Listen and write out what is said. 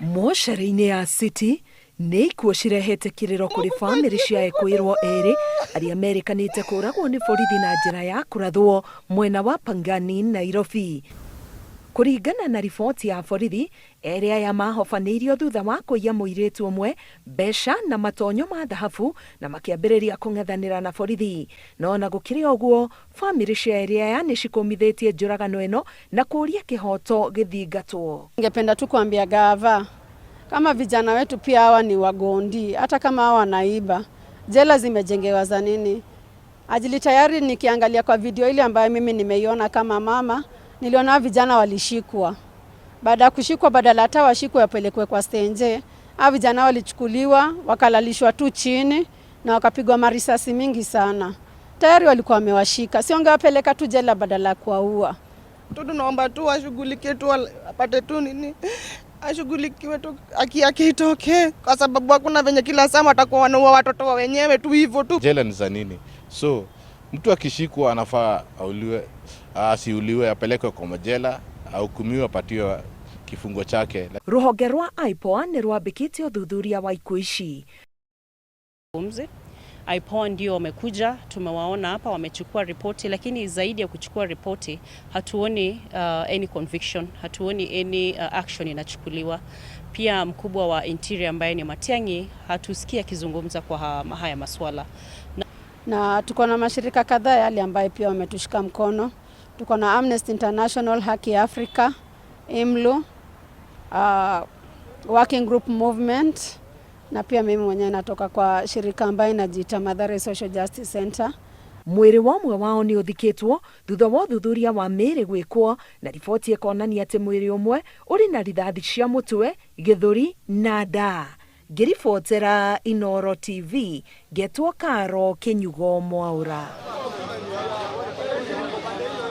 Mocarĩ-inĩ ya City nĩ ikuũ cirehete kĩrĩro kũrĩ bamĩrĩ cia ekũĩrwo erĩ arĩa merĩkanĩte kũragwo nĩ borithi na njĩra ya kũrathwo mwena wa Pangani, Nairobi. Kũringana na riboti ya borithi, erĩ aya mahobanĩirio thutha wa kũiya mũirĩtu ũmwe mbeca na matonyo ma thahabu na makĩambĩrĩria kũng'ethanĩra na borithi. No ona gũkĩrĩ ũguo, bamĩrĩ cia erĩ aya nĩ cikũmithĩtie njũragano ĩno na kũũria kĩhoto gĩthingatwo. Ningependa tu kuambia gava kama vijana wetu pia hawa ni wagondi, hata kama hawa wanaiba, jela zimejengewa za nini? Ajili tayari nikiangalia kwa video ile ambayo mimi nimeiona kama mama, niliona vijana walishikwa. Baada ya kushikwa, badala hata washikwe wapelekwe kwa stenje, hao vijana walichukuliwa wakalalishwa tu chini na wakapigwa marisasi mingi sana. Tayari walikuwa wamewashika, si wangewapeleka tu jela badala ya kuwaua. Tu tunaomba tu ashughulikie tu apate tu nini ashughulikiwe tu haki yake itoke, kwa sababu hakuna venye kila saa watakuwa wanaua watoto wa wenyewe tu hivyo tu. Jela ni za nini? So mtu akishikwa anafaa auliwe, asiuliwe, apelekwe kwa majela, ahukumiwe, apatiwe kifungo chake. Rũhonge rwa IPOA nĩ rwambĩkĩte ũthuthuria wa ikuũ ici. IPOA ndio wamekuja, tumewaona hapa, wamechukua ripoti, lakini zaidi ya kuchukua ripoti hatuoni any conviction, hatuoni any action inachukuliwa. Pia mkubwa wa Interior ambaye ni Matiang'i hatusikii akizungumza kwa haya maswala. Na tuko na mashirika kadhaa yale ambayo pia wametushika mkono. Tuko na Amnesty International, Haki Africa, IMLU, Working Group Movement na pia mimi mwenyewe natoka kwa shirika ambayo inajiita Mathare Social Justice Center. Mwĩrĩ wa ũmwe wao nĩ ũthikĩtwo thutha wa ũthuthuria wa mĩĩrĩ gwĩkwo na riboti ĩkonania atĩ mwĩrĩ ũmwe ũrĩ na rithathi cia mũtwe, gĩthũri na nda. Ngĩribotera Inooro TV, ngetwo Karo Kĩnyugo Mwaũra.